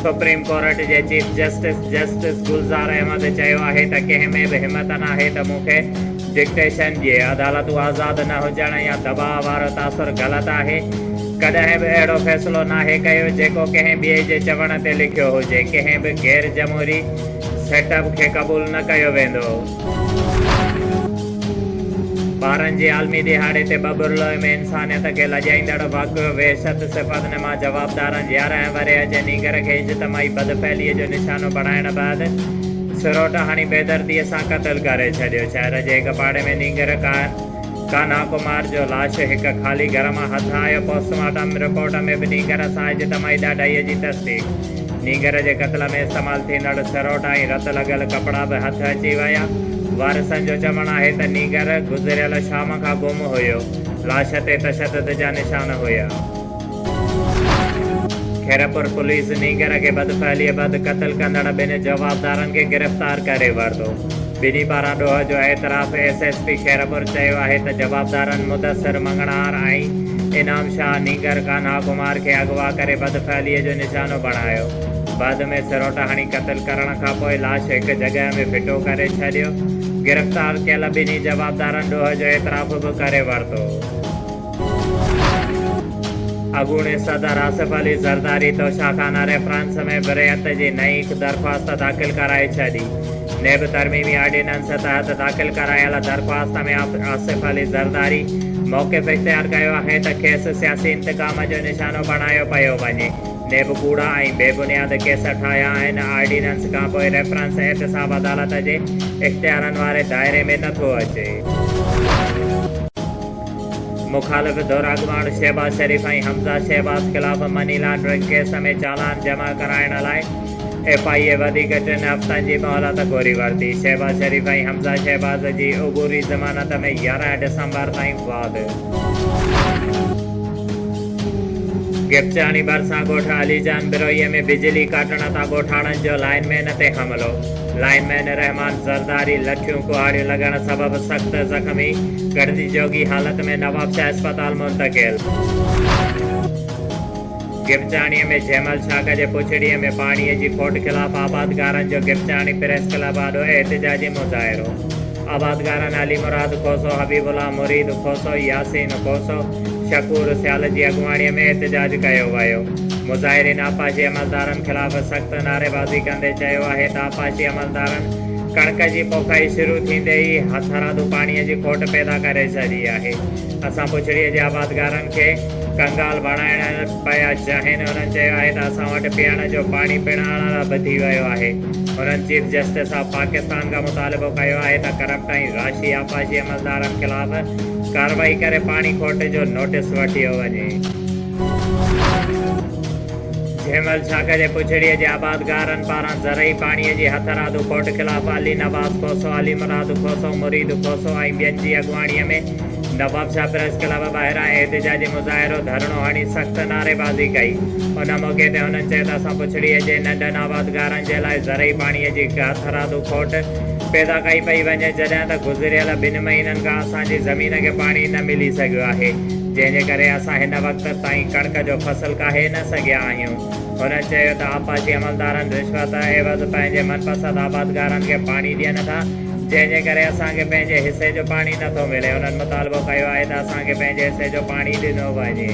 Supreme court جي chief justice, justice Gulzar Ahmed چيو آهي ته ڪنهن ۾ به همت ناهي ته مون کي ڊڪٽيشن ڏئي، عدالتون آزاد نه هجڻ يا دٻاء وارو تاثر غلط آهي، ڪڏهن به اهڙو فيصلو ناهي ڪيو جيڪو ڪنهن ٻئي جي چوڻ تي لکيو هجي، ڪنهن به غير جمهوري سيٽ اپ کي قبول نه ڪيو ويندو. ٻارن جي عالمي ڏهاڙي تي ٻٻرلوء ۾ انسانيت کي لڄائيندڙ واقعو، وحشت صفت نما جوابدارن 11 ورهيه جي نينگر کي اجتماعي بدفعليء جو نشانو بڻائڻ بعد سروٽ هڻي بيدرديء سان قتل ڪري ڇڏيو. شهر جي هڪ پاڙي ۾ نينگر ڪانها ڪمار جو لاش هڪ خالي گهر مان هٿ آيو. پوسٽ مارٽم رپورٽ ۾ به نينگر سان اجتماعي ڏاڍائيء جي تصديق. نينگر جي قتل ۾ استعمال ٿيندڙ سروٽ ۽ رت لڳل ڪپڙا به هٿ اچي ويا. وارثن جو چوڻ آهي ته نينگر گذريل شام کان گم هيو، لاش تي تشدد جا نشان هيا. خيرپور پوليس نينگر کي بدفعليء بعد قتل ڪندڙ ٻن جوابدارن کي گرفتار ڪري ورتو. ٻنهي پاران ڏوهه جو اعتراف ايس ايس پي خيرپور چيو آهي ته جوابدارن مدثر مڱڻهار ۽ انعام شاهه نينگر ڪانها ڪمار کي اغوا ڪري بدفعليء جو نشانو بڻايو. بعد ۾ سروٽ هڻي قتل ڪرڻ کانپوء لاش هڪ جڳهه ۾ ڦٽو ڪري ڇڏيو. گرفتار ڪيل ٻنهي جوابدارن ڏوهه جو اعتراف به ڪري ورتو. اڳوڻي صدر آصف علي زرداري توشاخانه ريفرنس ۾ بريت جي نئين درخواست داخل ڪرائي ڇڏي. نيب ترميمي آرڊيننس تحت داخل ڪرايل درخواست ۾ آصف علي زرداري موقف اختيار ڪيو آهي ته کيس سياسي انتقام جو نشانو بڻايو پيو وڃي، نيب ڪوڙا ۽ بي بنياد ڪيس ٺاهيا آهن، آرڊيننس کانپوء ريفرنس احتساب عدالت جي اختيارن واري دائري ۾ نٿو اچي. مخالف ڌر اڳواڻ شهباز شريف ۽ حمزه شهباز خلاف مني لانڊرنگ ڪيس ۾ چالان جمع ڪرائڻ لاء ايف I اي وڌيڪ ٽن هفتن جي مهلت گهري ورتي. شهباز شريف ۽ حمزه شهباز جي عبوري ضمانت ۾ 11 ڊسمبر تائين واڌ. گپچاڻي ڀرسان ڳوٺ علي جان بروهي ۾ بجلي ڪاٽڻ تان ڳوٺاڻن جو لائن مين تي حملو، لائن مين رحمان زرداري لٺيون ڪهاڙيون لڳڻ سبب سخت زخمي، ڳڻتي جوڳي حالت ۾ نوابشاهه اسپتال منتقل. گپچاڻي ۾ جيمل شاخ جي پڇڙيء ۾ پاڻي جي کوٽ خلاف آبادگارن جو گپچاڻي پريس ڪلب آڏو احتجاجي مظاهرو، آبادگارن علي مراد کوسو، حبيب الله مريد کوسو، ياسين کوسو، شڪور سيال جي اڳواڻي ۾ احتجاج ڪيو ويو. مظاهرين آبپاشي عملدارن خلاف سخت نعريبازي ڪندي چيو آهي ته آبپاشي عملدارن ڪڻڪ جي پوکائي شروع ٿيندي ئي هٿرادو پاڻي جي کوٽ پيدا ڪري ڇڏي آهي. اسان پڇڙيء جي آبادگارن کي ڪنگال بڻائڻ پيا چاهين. هنن چيو آهي ته اسان وٽ پيئڻ جو پاڻي پڻ اڻلڀ ٿي ويو آهي. هنن چيف جسٽس آف پاڪستان کان مطالبو ڪيو آهي ته ڪرپٽ ۽ راشي آبپاشي عملدارن خلاف ڪارروائي ڪري پاڻي کوٽ جو نوٽيس وٺيو وڃي. جهيمل شاخ جي پڇڙيء جي آبادگارن پاران زرعي پاڻيء جي هٿرادو کوٽ خلاف علي نواز کوسو، علي مراد کوسو، مريد کوسو ۽ ٻين جي اڳواڻيء ۾ نوابشاهه پريس ڪلب ٻاهران احتجاجي مظاهرو ڌرڻو هڻي سخت نعريبازي ڪئي. ان موقعي تي هنن چيو ته اسان پڇڙيء جي ننڍن آبادگارن جي لاء زرعي پاڻيء جي هٿرادو کوٽ پيدا ڪئي پئي وڃي جڏهن ته گذريل ٻن مهينن کان اسان جي زمين کي پاڻي نه ملي سگهيو آهي جنهن جي ڪري اسان هن وقت تائين ڪڻڪ جو فصل ڪاهي نه سگهيا آهيون. هنن چيو ته آبپاشي عملدارن رشوت عيوض پنهنجي من پسند آبادگارن کي پاڻي ڏين ٿا جنهن جي ڪري اسان کي پنهنجي حصي جو پاڻي نه ٿو ملي. هنن مطالبو ڪيو آهي ته اسان کي پنهنجي حصي جو پاڻي ڏنو وڃي.